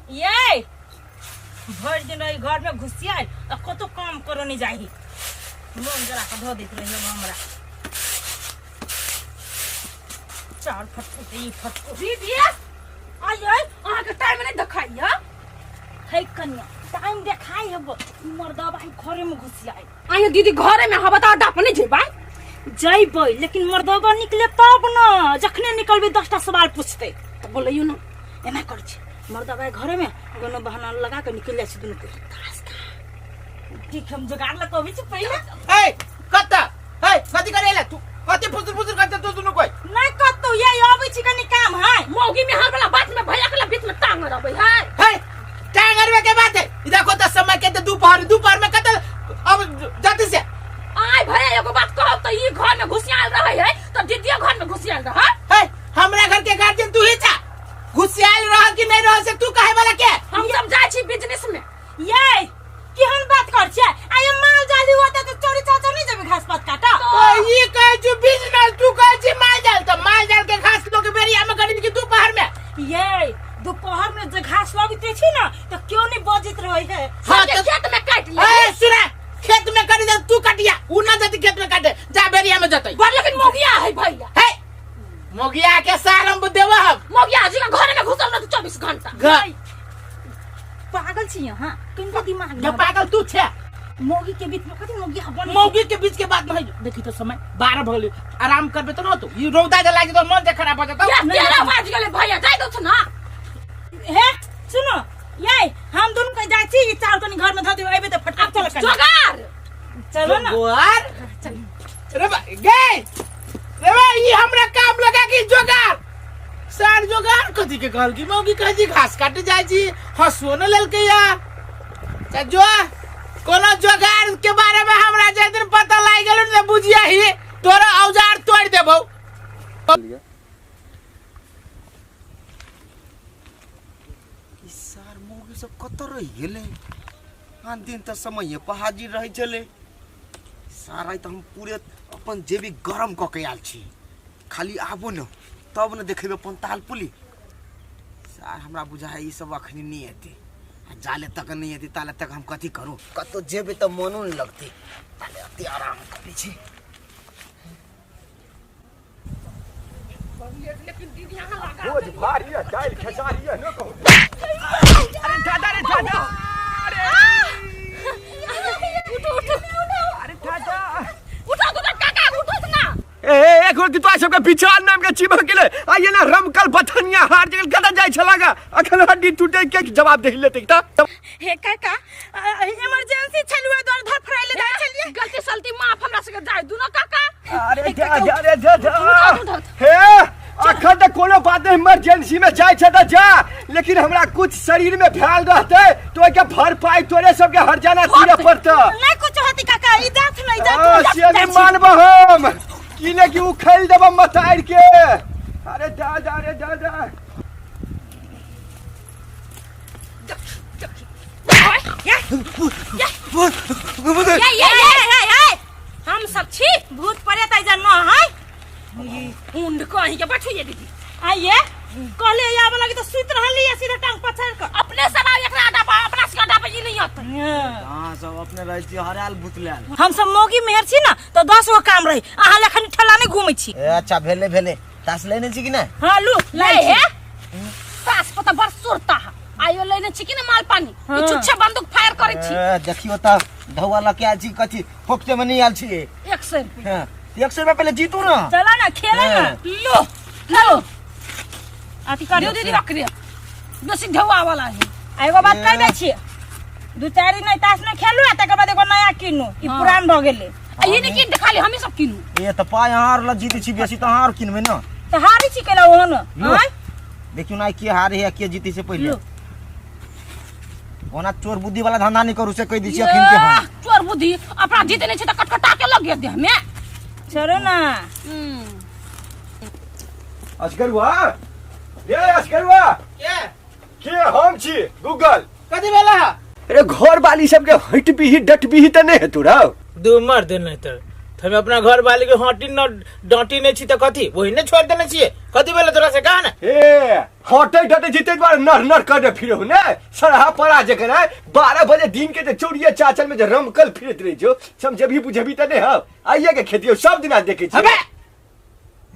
ये भरि दिन रही घर में घुसियाल आ कतो काम करो नहीं जाही मोन जरा के धो देत रही हमरा चार फटको ते ई फटको। दीदी आइए, अहाँ के टाइम नहीं देखाइए। है कन्या, टाइम देखाई हब मर्दबा ही घरे में घुसियाल। आइए दीदी, घरे में हब त अड्डा पर नहीं जेबै? जैबै, लेकिन मर्दबा निकले तब न। जखने निकलबै 10टा सवाल पूछते। त बोलैयो न। एना करै छै, मर्दबा घरे में कोनो बहाना लगा के निकल जाइ छै दुनू के। ठीक, हम जोगाड़ लग अबै छी पहिले। ए कत ए कथि करे ला तू? कथि फुसुर फुसुर करते तू दुनू कोई? नहीं कतौ, ये अबै छी कनी काम है। मौगी में हर वाला बात में भैया के बीच में टांग रहबै है। हे टांग अरवे के बात है। इधर को त समय के त दोपहर दोपहर में कत अब जाति से आय भैया एगो बात कहब त ई घर में घुसियाल रहे है त दीदियो घर में घुसियाल रहा। हे हमरा घर के गार्जियन तू ही छा, घुसियाल रह कि नहीं रह से तू काहे वाला के? हम सब जाय छी बिजनेस में। ये केहन बात कर छे? आ ये माल जाली होता त चोरी चाचा नहीं जेबे घास पात काटा। ओ ई कहै छी बिजनेस, तू कहै छी माल जाल, त माल जाल के घास लोग बेरिया में करी कि दोपहर में? ये दोपहर में जे घास लगते छी ना त क्यों नहीं बजत रहे है। हां त खेत में काट ले। ए सुना, खेत में करी दे तू कटिया, उ ना जति खेत में काटे, जा बेरिया में जतई। बड़ लेकिन मोगिया है भैया। हे मोगिया के सारम देव हम। मोगिया जी का घर में घुसल रहत 24 घंटा। घर पागल छी यहाँ, किनको दिमाग ना पागल तू छे। मौगी के बीच में कथी मौगी बने? मौगी के बीच के बात नहीं। देखी तो समय 12 भगले, आराम करबे तो न तू ई रौदा जे लागि तो मन जे खराब हो जतौ। या 13 बाज गेले भैया, जाय दो ना। हे सुनो, ये हम दोनों के जाय छी, ई चाउर कनी घर में धऽ देबै, अइबे त फटका चल कनी। जोगार चलो ना। जोगार रे बा गे रे बा, ई हमरा काम लगा कि जोगार सार जोगार कथी के कहल की मौगी कहै छी घास काटे जाय छी, हंसुओ न लेलकै या। त जो कोनो जोगार के बारे में हमरा जे दिन पता लागि गेल ने बुझिया ही तोरा औजार तोड़ देबौ। ई सार मौगी सब कतऽ रहि गेलै? आन दिन तऽ समये पर हाजिर रहै छलै। सार आइ तऽ हम पूरे अपन जेबी गरम कऽ के आयल छी, खाली आबू ने तब ने देखेबै अपन ताल पुली। सार हमरा बुझाइ ई सब अखनी नहि एतै, आ जाले तक नहि एतै ताले तक हम कथी करू? कतौ जेबै तऽ मनो नहि लगतै, ताले अति आराम करै छी। बोझ भारी है, दालि खेसारी है, न कहू। अरे दादा रे दादा, अरे उठो उठो, अरे दादा उठो उठो काका उठो ना। ए एक रोटी तो सबके विचार नाम के चिबह गेलै आ ये ना रमकल बथनिया हार जगल कतऽ जाइ छला गा? अखन हड्डी टूटे के जवाब दे लेतै त। हे काका, इमरजेंसी छलुआ द्वार धर फराइले जाइ छलिए। गलती सलती माफ हमरा सबके जाय दुनो काका। अरे दादा रे दादा, उठो, उठो। हे अखन तऽ कोनो बात नहीं, इमरजेंसी में जाइ छै तऽ जा, लेकिन हमरा कुछ शरीर में भेल रहतै तऽ ओहिके भरपाई तोरे सबके हरजाना तीरे पड़तै। नहीं कुछ होती काका, ई जात नहीं जात। हाँ, से नहीं मानब हम की ने कि उखैल देब मतार के। अरे दादा रे दादा, ये ये ये ये हम सब छी भूत प्रेत आई जन्म है। उंड कहीं के बैठो ये दीदी। आइए कहले आवे लगी तो सुत रहली है सीधा टांग पछाड़ के। अपने सब आवे एकरा अड्डा पर, अपना सब अड्डा पर ई नहीं होत। अहाँ सब अपने रहै छी हरायल भुतलायल। हम सब मौगी मेहर छी ना तो 10 गो काम रही, अहाँ लखन ठेला नहीं घूमै छी। ए अच्छा भेले भेले, तास लेने छी कि नहीं? हां लू ले ले हे तास पता बड़ सुरता है। आयो लेने छी कि ना माल पानी? हाँ। ई छुच्छे बंदूक फायर करै छी। ए, देखियो त धौआ लके आयल छी, कथी फोकटे में नहीं आयल छी। 100 रुपया। हाँ, 100 रुपया पहले जीतू ना। चला ना खेले ना। हाँ। लो लो अथी कर दीदी दीदी रख रे, बेसी ढौआ वाला है। आ एगो बात कह दै छी, दू चारि दिन तास में खेलू आ तकर बाद एगो नया कीनू, ई हाँ। पुरान भ गेलै। आ ई नहीं कीन खाली हमी सब कीनू। ए त पाय अहाँ आर ल जीते छी बेसी त अहाँ आर कीनबै ना। त हारी छी केला ओहन। लो। आँय? देखियौ ना के हारे है के जीते से पहिले। लो। ओना चोर बुद्धि वाला धंधा नहीं करू से कह दै छी अखन के। हम चोर बुद्धि अपना जीते नहीं छै त कटकटा के लग गेल देह में। छोड़ो ना। असगरुआ रे असगरुआ। के? के हम छी गूगल। कथी भेला है? अरे घर वाली सबके हट बीही डट बीही त नहीं हेतु रौ। दू मर दे नहीं तो हम अपना घर वाली के हटी न डांटी नहीं छी त कथी वही ने छोड़ देने छिए। कथी भेला तोरा से कहा ना? ए हटै डटै छी ताहि दुआरे नर नर करने फिरे हो ने सरहा पड़ा जकर है 12 बजे दिन के तऽ चौड़िया चाचल में जे रमकल फिरैत रहै छौ समझबही बुझबही तऽ नहि हौ आइए के खेती हौ सब दिना देखै छी अबे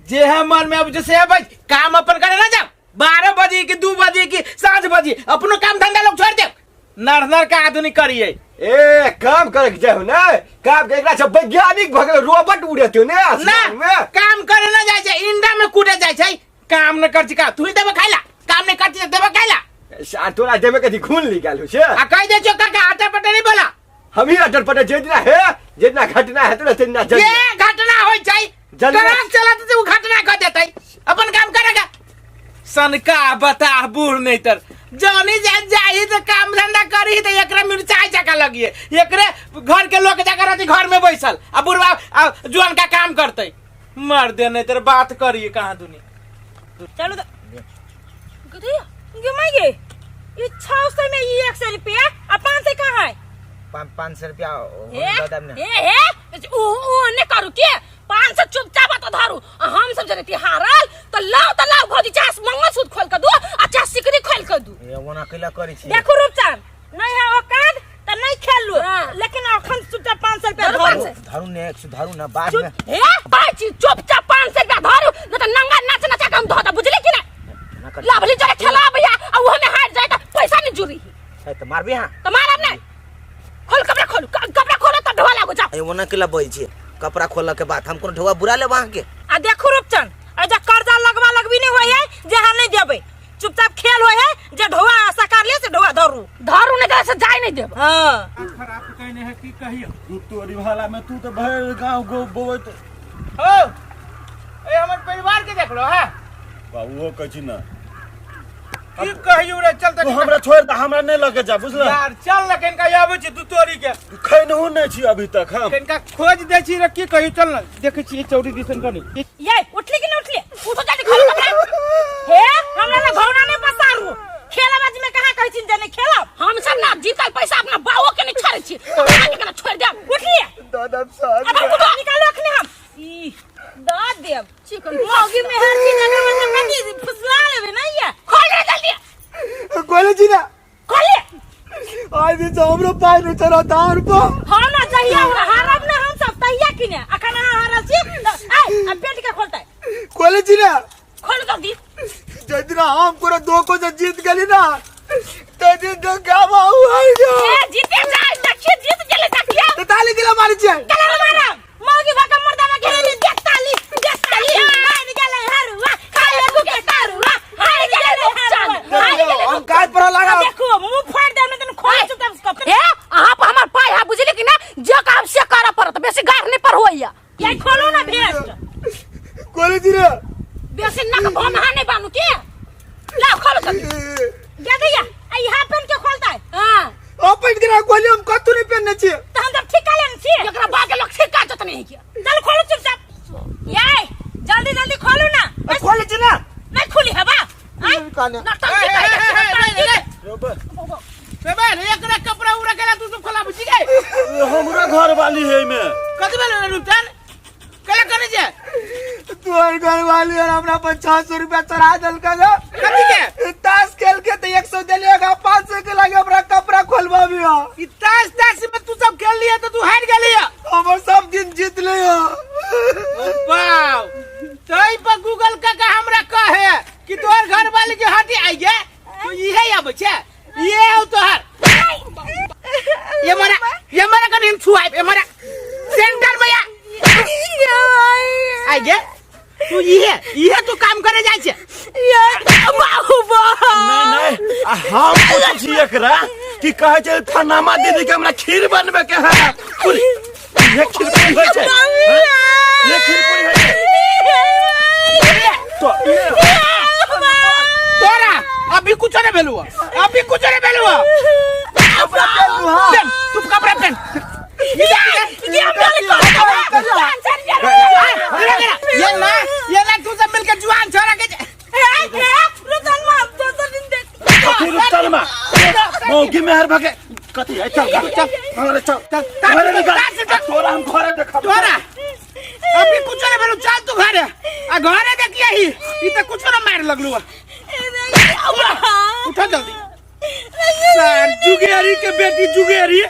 जे है मन में अब जैसे है भाई काम अपन करे ना जाओ 12 बजे की 2 बजे की 7 बजे अपनो काम धंधा लोग छोड़ दे नर नर का आधुनिक करिए। ए काम करे के जाय हो ने काम के एकरा सब वैज्ञानिक भऽ गेल रोबोट उड़ेत हो ने ना आसमान में। काम करे ना जाय छै इंडा में कूटे जाय छै काम न कर छी का तू ही देबे खाइला काम नहीं करती देबे खाइला। आ तोरा देबे कथी खून निकाल हो से आ कह दे छो काका आटा पटा नहीं बोला। हम ही अटल पटल जे दिना है जितना घटना है तो तितना जल्दी ये घटना होय छै जल्दी। ट्रक चलत से उ घटना कर देतै अपन काम करेगा सनका बता बूढ़ नहीं तर जानी जा जाही तो काम धंधा करी तो एकरा मिर्चाई जका लगिए एकरे घर के लोग जाकर रहती घर में बैसल आ बुढ़वा आ जुआन का काम करते मर दे नहीं तर बात करिए कहाँ दुनी। चलू तो गधैया गे माई गे ये 600 में ये 100 रुपया आ 500 कहाँ है? 500 रुपया ए दऽ देब ने। ए हे ऊ ऊ ने करू के 500 चुपचाप तो धरू आ हम सब जने हारल तो लाओ तो लाओ भौजी चाहे मंगलसूत्र खोल के दू आ चाहे सिकरी खोल के दू। ए ओना कैला करै छी? देखो रूपचंद नहीं है औकात तो नहीं खेलू हाँ। लेकिन अखन चुपचाप 500 रुपया धरू धरू। 500। धरू ने धरू ने बाद में। ए बाची चुपचाप 500 रुपया धरू न तो नंगा नाच नचा के हम धो दे बुझली कि ना? ना कर। लाभली जरे खेला भैया आ उहो में हार जाए तो पैसा नहीं जुड़ी। ए तो मारबी हां। तो मारब नहीं। खोल कपड़ा खोल कपड़ा खोलो तब ढोआ लागो जाओ। ए ओना केला बोल छी कपड़ा खोलऽ के बाद हम कोनो ढोआ बुरा लेब अहाँ के? आ देखो रूपचंद ए जे कर्जा लगवा लगबी नहीं होय है जे हां नहीं देबै चुपचाप खेल होय है जे ढोआ सकार ले से ढोआ धरू। धरू नहीं दे से जाय नहीं देब। हां। खराब कहने है की कहियो तू तोरी भाला में तू तो भर गांव गो बोवत हो ए हमर परिवार के देखलो है बाबू हो कहै छी ना की कहियो रे चल तू हमरा छोड़ दे हमरा नहीं लगे जा बुझल। यार चल ना कनका आबै छी तू तोरी के खैनहु नहीं छी अभी तक हम कनका खोज दे छी रे की कहियो चल ना देखै छी चौरी दिसन कनी। ये उठली कि नहीं उठली? उठो जल्दी खोलो कपड़ा। हे हमरा ना घौना नहीं पसारू खेलाबाजी में कहां कहै छी जे नहीं खेलब। हम सब ना जीतल पैसा अपना बाओ के नहीं छोड़ै छी अहाँ के केना छोड़ देब? उठलिए दादा साहब अब हम उठो निकालो अखने हम ई द देब चिकन मौगी में हर चीज अगर मतलब कथी फुसला लेबे ना ये खोल रे जल्दी खोले छी ना खोलिए आज दिन से हमरो पाई नहीं चढ़ा तार पर। हम ना जहिया हारब ना हम सब तहिया किने अखन अहाँ हारल छी त आइ अब पेट के खोलतै। खोले छी ना खोल जल्दी। जै दिन हम कोनो धोखो से जीत गेली ना तै दिन तो गामा हुआ गयो। ए जीते जाय देखिए जीत गेलै देखिए। तो ताली किला मारी छै? गला मारब मौगी भका मर्दाना के लिए देख ताली देख ताली हार गेलै हरुआ खाए तू के तारुआ हार गेलै रूपचंद, हार गेलै हम काज पर लगा देखो मुंह फाड़ देब नहीं तन खोल चुपचाप कपड़ा। ए अहाँ पर हमर पाई है बुझली कि ना जे काम से करऽ पड़त बेसी गार नहीं पर होइया। ये खोलो ना भेस्ट। खोले छी रे बेसी नक भमहा नहीं बानू के लाओ खोलो जल्दी। दे दैया आ यहाँ पेन के खोलतै। हां ओ पेट के खोली हम कतौ नहीं पेनने छी। त हम जब ठिका लेने छी। एकरा बागे लोग ठिका जत नहीं के। चल खोलो चुपचाप। ये जल्दी जल्दी खोलो ना। खोले छी ना। नहीं खुली हवा। आय काने। नौटंकी करै छै। बेबे एकरा कपड़ा उड़ा केला तू सब खोला बुझी गए। हमरा घर वाली है में। कथि भेल रे रूपचंद? केला कने जे? तोहर घर वाली और हमरा पर 600 रुपया चढ़ा देलका गे। कथि के? ताश खेल के तो 100 देलिएगा 500 के लागे हमरा कपड़ा खोलबाबी हो। ई ताश ताश में तू सब खेल लिया तो तू हार गेली हो। हमर सब दिन जीत ले हो। ओ बाप तई पर गूगल काका हमरा कहे कि तोहर घर वाली के हटी आई गे तो इहे आबै छै ये हो तोहर। ये मारा कनी हम छुआब ये मारा सेंटर में या आई गे तू इहे इहे तू काम करे जाय छै। नहीं नहीं आ हम पूछै छी एकरा कि कहै छै फनामा दीदी के हमरा खीर बनबे के है। पूरी ये खीर पूरी होइ छै। ये खीर पूरी होइ छै। तो ये तोरा अभी कुछ नहीं भेलु अभी कुछ नहीं भेलु। कपड़ा पहन लू, हाँ। पहन, तू कपड़ा पहन। ये ना ये ना तू सब मिलके जुआन छोरा के कथी रुकतल मा मौगी मेहर भगे कथी है? चल चल चल घरे चल चल, घरे निकल। चल, चल। तोरा हम घरे देखब। तोरा अभी कुछ नहीं भेलु चल तू घरे आ घरे देखिए ही ई त कुछ ना मार लगलु। उठा जल्दी। सर जुगेरी के बेटी जुगेरी।